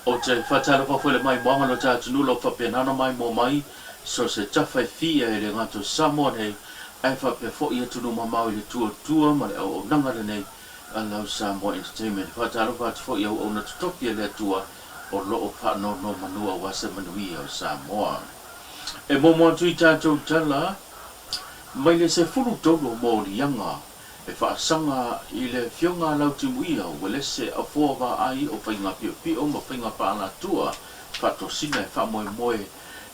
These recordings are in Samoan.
Ou te faatalofa foi i le maimoaga o lo ta atunuu lau faapena ona maimoa mai so o se tafa e fia e le gata o Samoa nei ae faapea foi atunuu mamao i le tuatua ma le auaunaga lenei a lau Samoa Entertainment. Faatalofa atu foi i auauna totofi a le Atua o lo o faanonomanu aua se manuia o Samoa. E muamua atu i tatou tala mai le 13 o moliaga e faasaga i le Afioga a Lautimuia Uelese Afoa Vaai o Faiga Piopio ma Faiga Paalatua Faatosina e faamoemoe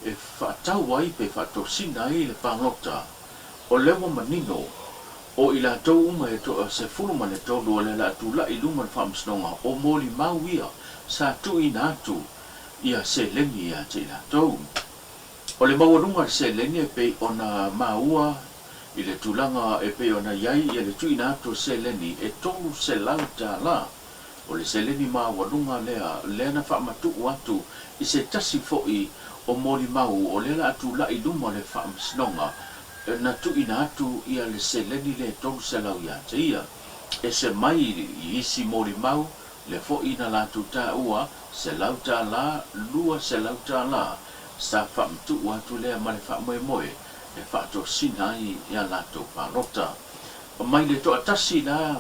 e faatau ai pe faatosina ai le palota. O lea ua manino, o i latou uma e toa 13 o le a tulai i luma o le Faamasinoga o molimau ia sa tuuina atu ia seleni ia te i latou. O le maualuga o le seleni e pei ona maua i le tulaga e pei ona i ai ia le tuuina atu o seleni e $300. O le seleni maualuga lea, lea na faamatuu atu i se tasi foi o molimau o lea la a tulai i luma o le Faamasinoga, na tuuina atu ia le seleni lea e 300 ia te ia. Ese mai i isi molimau, lea foi na latou taua $100, $200 sa faamatuu atu lea ma le faamoemoe e faatosina ai i a latou palota. Mai le toatasi la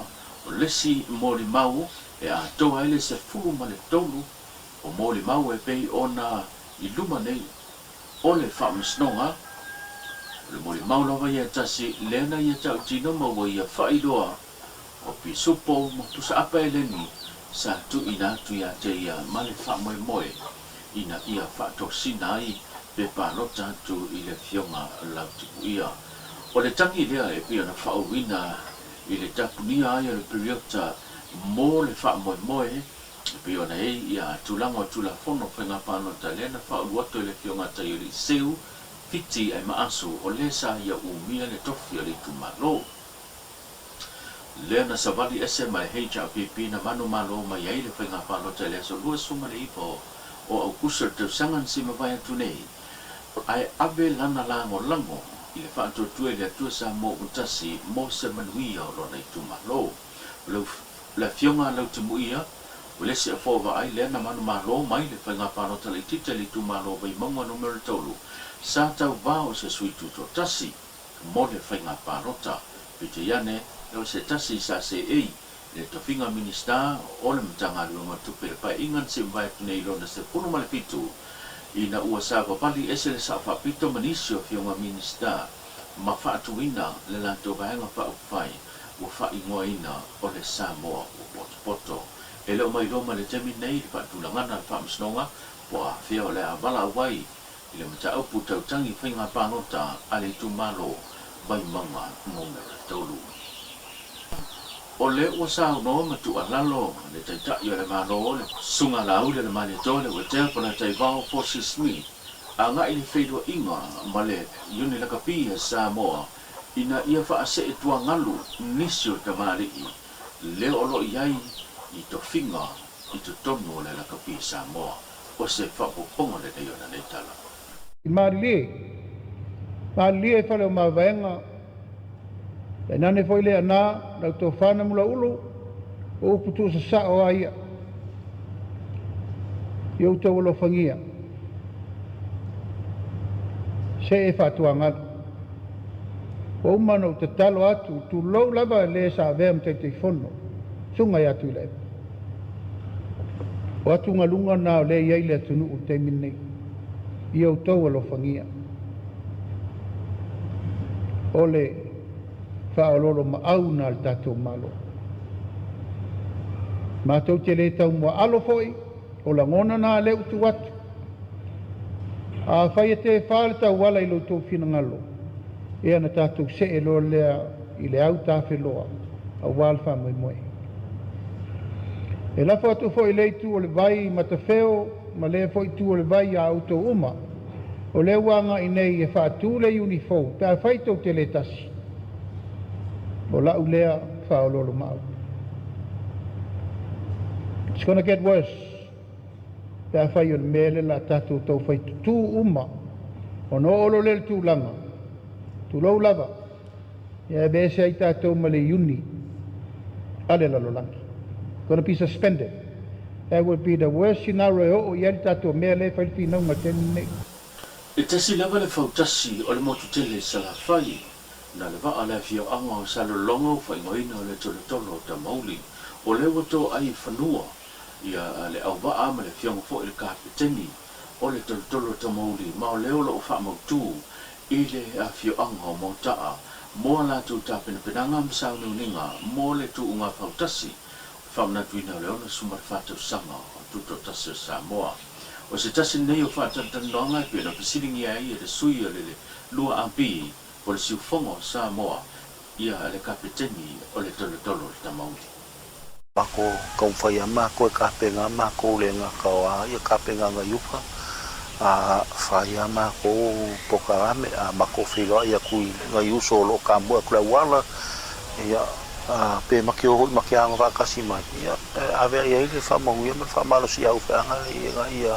o le isi molimau e atoa ai le 13 o molimau e pei ona i luma nei o le Faamasinoga, o le molimau lava ia e tasi lea na ia tautino ma ua ia faailoa o pisupo ma pusaapa eleni sa tuuina atu ia te ia ma le faamoemoe ina ia faatosina ai pe palota atu i le Afioga Lautimuia. O le tagi lea e pei ona faauluina i le tapunia ai o le piriota mo le faamoemoe e pei ona i ai ia tulaga o Tulafono Faiga Palota lea na faaulu atu e le Afioga Taialii Seu Fiti Aimaasu o le sa ia umia le tofi o le itumalo. Lea na savali ese ma le HRPP na manumalo mai ai le faiga palota i le aso 29 o Aukuso i le tausaga na se i mavae atu nei, ae ave lana lagolago i le faatuatua i le Atua Samoa ua tasi mo se manuia o lona itumalo. O le Afioga a Lautimuia, o le isi afoa vaai lea na manumalo mai le faiga palota laitiiti a le itumalo o Vaimauga Numera 3, sa tauva o se sui tutoatasi mo le faiga palota. Peitai ane, o se tasi sa seei i le tofiga Minisita o le Matagaluega o Tupe i le Paeaiga na se i mavae atu nei i lona 17, ina ua savavali ese le Sao Faapito ma nisi o afioga Minisita ma faatuina le latou Vaega Faaupufai ua faaigoaina o le Samoa ua potopoto. E le o mailoa mai le taimi nei le faatulagaga a le Faamasinoga po o afea o le a valaau ai i le mataupu tau tagi faiga palota a le itumalo Vaimauga Numera 3. O lea ua saunoa ma tuualalo le Taitai o le Malo, le Susuga Laaulialemalietoa Leuatea Polataivao Fosi Smith agai i le feiloaiga ma le Iuni Lakapi a Samoa ina ia faasee tuagalu nisi o tamalii lea o lo o i ai i tofiga i totonu o le Lakapi Samoa. O se faaopoopoga lenei o lenei tala. Malilie, malilie fale o mavaega, tainane foi le ana, lau tofa na mulaulu, o upu tuusasao a ia. I outou alofagia, se e faatuagalu. Ua uma ona ou tatalo atu, tulou lava le sa avea ma Taitaifono, susuga ia Tuilaepa. O atugaluga na o lea e i ai le atunuu i le taimi lenei. Ia outou alofagia. O le faaoloolomaau na a le tatou Malo. Matou te le taumuaalo foi, o lagona na lea ua tuu atu. Afai e tefa le tauala i lo outou finagalo, ia na tatou see loa lea i le au tafeloa aua le faamoemoe. E lafo atu foi i lea itu o le vai i Matafeo ma lea foi itu o le vai ia outou uma, o lea ua agai nei e faatu le iuni fou pe afai tou te le tasi. O lau lea faaoloolomaau. It's gonna get worse. Pe afai o le mea lea la tatou tau fai tutū uma, ona oo loa lea i le tulaga, tulou lava, ia aveese ai tatou ma le iuni a le lalolagi. Gonna be suspended. That would be the worst scenario e oo i ai le tatou mea lea e fai le finauga i le taimi lenei. E tasi lava le fautasi o le motu tele i Salafai, na le vaa le afioaga o Salelologa ua faaigoaina o le Tolotolo o Tamauli. O lea ua toai i fanua ia le auvaa ma le afioga foi i le Kapeteni o le Tolotolo o Tamauli ma o lea o lo o faamautu i le afioaga o Moataa mo a latou tapenapenaga ma sauniuniga mo le tuuga fautasi faamanatuina o le 64 tausaga o Tutoatasi o Samoa. O se tasi lenei o faatalatalanoaga e pei ona fesiligia ai e le sui o le 2AP po o le Siufogo o Samoa ia le Kapeteni o le Tolotolo o le Tamauli. Mako taumafai lava matou e tapena matou le gata o a ia tapenaga i uta a fai lava matou polokalame a matou feiloai atu i nai uso o lo o tamua atu le auala ia a pe ma te o foi ma te aga faatasi mai ia e ave ai ai le faamanuia ma le faamalosiau feaga ina ia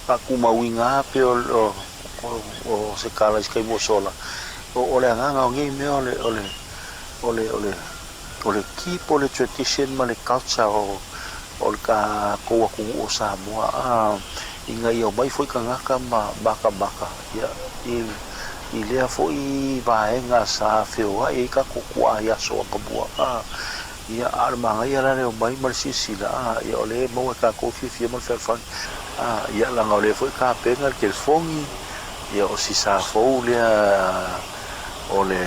faatumauina lava pei o o se tala i se taimi ua sola o le agaga o nei mea o le o le o le o le o le keep o le tradition ma le culture o o le tatou atunuu o Samoa a ina ia omai foi tagata ma matamata ia i i lea foi vaega sa feoai ai tatou tuaa i aso anamua a ia a o le manaia la le omai ma le silasila a ia o lea e maua e tatou le fiafia ma le fealofani a ia leaga o lea foi e tapena le telefoni ia o si sa fou lea o le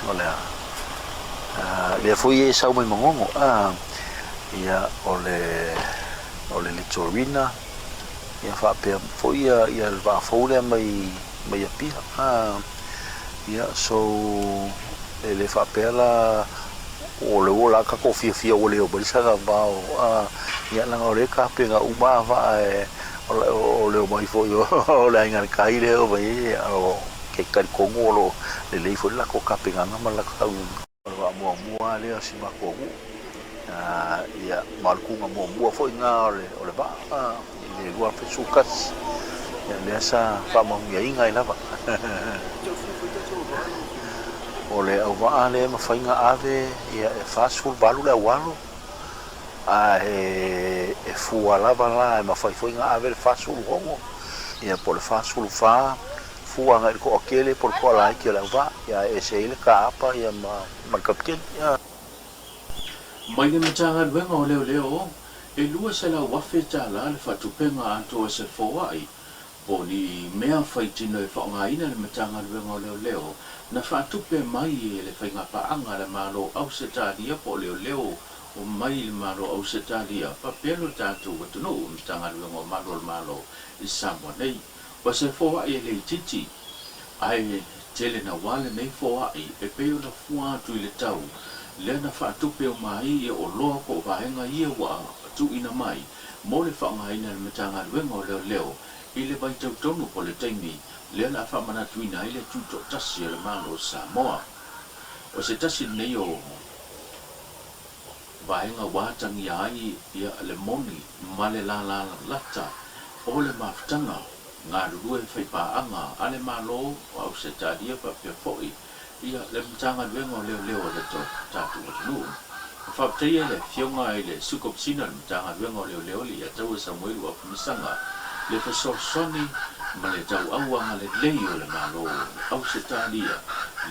o le a lea foi e sau mai Manono a ia o le o le Litorina ia faapea foi ia ia le vaa fou lea mai mai Apia a ia so e le faapea la o le ua la tatou fiafia ua le omai le saga vao a ia leaga o lea e tapena uma vaa e o le omai foi o le aiga i le tai lea e omai ai o ke talitonu o lo o lelei foi le latou tapenaga ma le latou sauniuniga. O le vaa muamua lea o si matou nuu ia ma o le tuga muamua foi lena o le o le vaa i le 2011 ia lea sa faamanuiaina ai lava. O le auvaa lea e mafai ona ave ia e 48 le aualo ae e fua lava la e mafai foi ona ave le 46 ia po o le 44 fua agai i le toatele po o le toalaiti o le auvaa ia e ese ai le kaapa ia ma ma le kapiteni. Mai le Matagaluega o Leoleo, e $200,000 le faatupega atoa se foai po o ni mea faitino e faaaogaina le Matagaluega o Leoleo na faatupe mai e le faigapaaga a le Malo Ausetalia po o Leoleo o mai le Malo Ausetalia faapea lo tatou atunuu Matagaluega o Malu o le Malo i Samoa nei. O se foai e le itiiti, ae tele naua lenei foai e pei ona fua atu i le tau lea na faatupe uma ai ia oloa po o vaega ia ua tuuina mai mo le faaaogaina e le Matagaluega o Leoleo i le vaitau tonu po o le taimi lea o le a faamanatuina ai le tutoatasi o le Malo o Samoa. O se tasi lenei o vaega ua atagia ai ia le moni ma le lālā lalata o le mafutaga galulue faipaaga a le Malo o Ausetalia faapea foi ia le Matagaluega o Leoleo a le tatou atunuu. E faafetaia le Afioga i le Sui Komesina o le Matagaluega o Leoleo le Iataua Samuelu Afamasaga le fesoasoani ma le tauau agalelei o le Malo o Ausetalia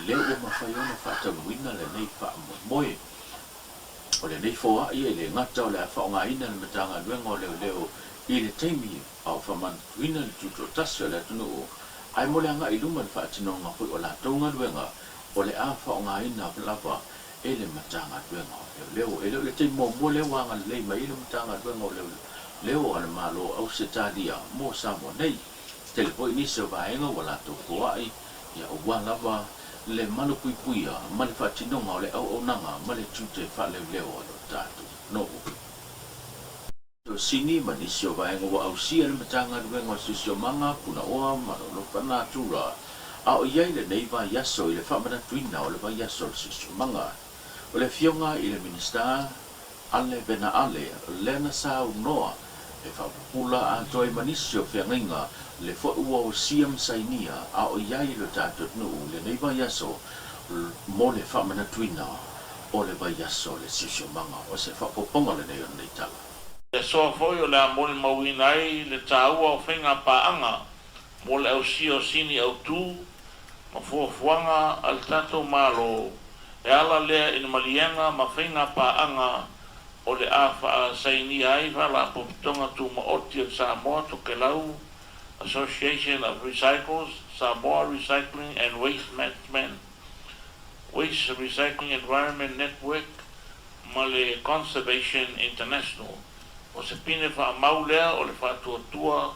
lea ua mafai ona faataunuuina lenei faamoemoe. O lenei foai e le gata o le a faaaogaina le Matagaluega o Leoleo i le taimi a o faamanatuina le tutoatasi o le atunuu, ae mo le agai i luma le faatinoga foi o latou galuega o le a faaaogaina lava e le Matagaluega o Leoleo. E le o le taimi muamua lea ua agalelei mai ai le Matagaluega o Leoleo a le Malo o Ausetalia mo Samoa nei. Tele foi nisi o vaega ua latou foai ia aua lava le malupuipuia ma le faatinoga o le auaunaga ma le tiute faaleoleo a lo tatou atunuu. Sini ma nisi o vaega ua ausia le Matagaluega o Siosiomaga, Punaoa ma Lolofa Natura a o i ai lenei vaiaso i le faamanatuina o le Vaiaso o le Siosiomaga. O le Afioga i le Minisita Ale Vena Ale lea na saunoa e faapupula atoa ai ma nisi o feagaiga le foi ua osia ma sainia a o i ai lo tatou atunuu lenei vaiaso mo le faamanatuina o le Vaiaso o le Siosiomaga. O se faaopoopoga lenei o lenei tala. Le asoa foi o le a molimauina ai le taua o faiga paaga mo le ausia o sini autu ma fuafuaga a le tatou Malo e ala lea i le maliega ma faiga paaga o le a faasainia ai Faalapotopotoga Tumaoti o le Samoa Tokelau Association of Recyclers, Samoa Recycling and Waste Management, Waste Recycling Environment Network ma le Conservation International. O se pine faamau lea o le faatuatua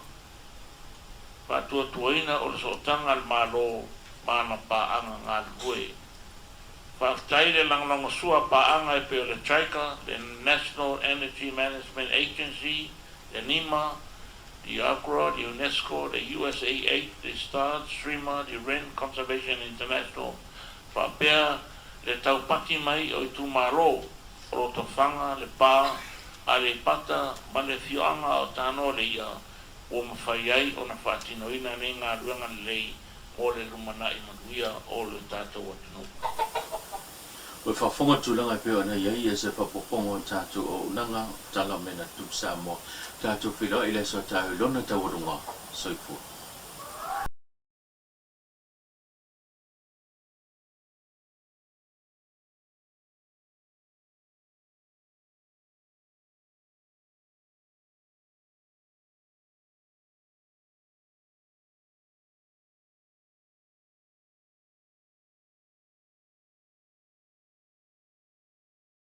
faatuatuaina o le sootaga a le Malo ma ana paaga galulue. Faafetai le lagolagosua a paaga e pei o le JICA, le National Energy Management Agency, le NEMA, le AGRA, le UNESCO, le USAID, le STARD, SRIMA, le Ren Conservation International faapea le taupati mai o itumalo o Lotofaga, Lepa, Aleipata ma le afioaga o Tanoaleia ua mafai ai ona faatinoina nei galuega lelei mo le lumanai manuia o le tatou atunuu. Ua faafofoga tulaga e pei ona i ai se faaopoopoga o tatou auaunaga o Tala Mena Tupu Samoa. Tatou feiloai i le aso a taeao i lona taualuga. Soifua.